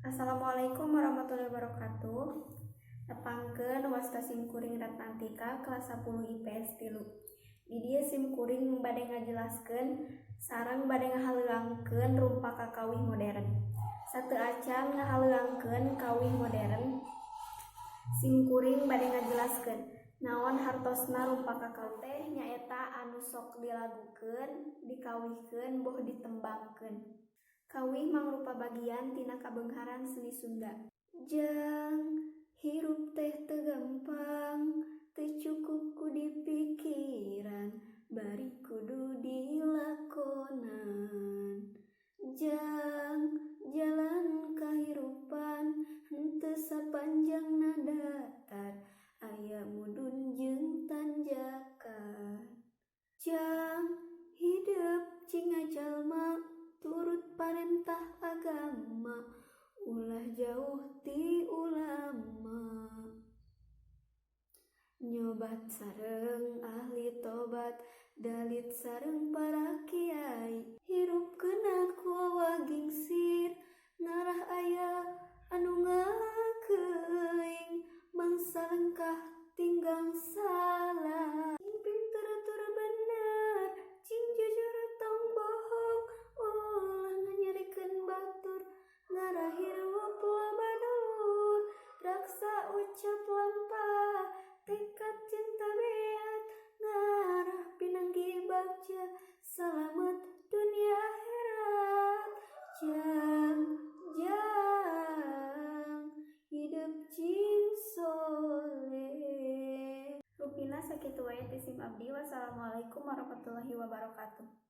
Assalamualaikum warahmatullahi wabarakatuh. Tepangkeun, wasta simkuring Ratnantika, kelas 10 IPS 3. Di dieu simkuring bade ngajelaskeun sareng bade ngahaleuangkeun rupa kakawih modern. Sateuacan ngahaleuangkeun kawih modern, simkuring bade ngajelaskeun naon hartosna rupa kakawih teh, nyaeta anu sok dilagukeun, dikawihkeun, boh ditembangkeun. Kawih mangrupa bagian tina kabeungharan seni Sunda. Jang, hirup teh teu gampang, teu cukup ku dipikiran, bari kudu dilakonan. Jang, jalan kahirupan henteu sapanjangna datar, aya mudun jeung tanjakan. Jang, hidep cing ngajalma turut parentah agama, ulah jauh ti ulama. Nyobat sareng ahli tobat, dalit sareng para kiai, hirup keuna ku gingsir, ngarah aya anu ngakeuing, mangsa lengkah tinggang salah. Cing pinter tur bener, cing jujur tong bohong, ulah nganyerikeun batur, ngarah hirup loba dulur, raksa ucap lampah, tekad jeung tabiat, ngarah pinanggih bagja, salamet dunia akhirat. Jang, jang, hidep cing soleh. Rupina sakitu wae ti sim abdi. Wassalamualaikum warahmatullahi wabarakatuh.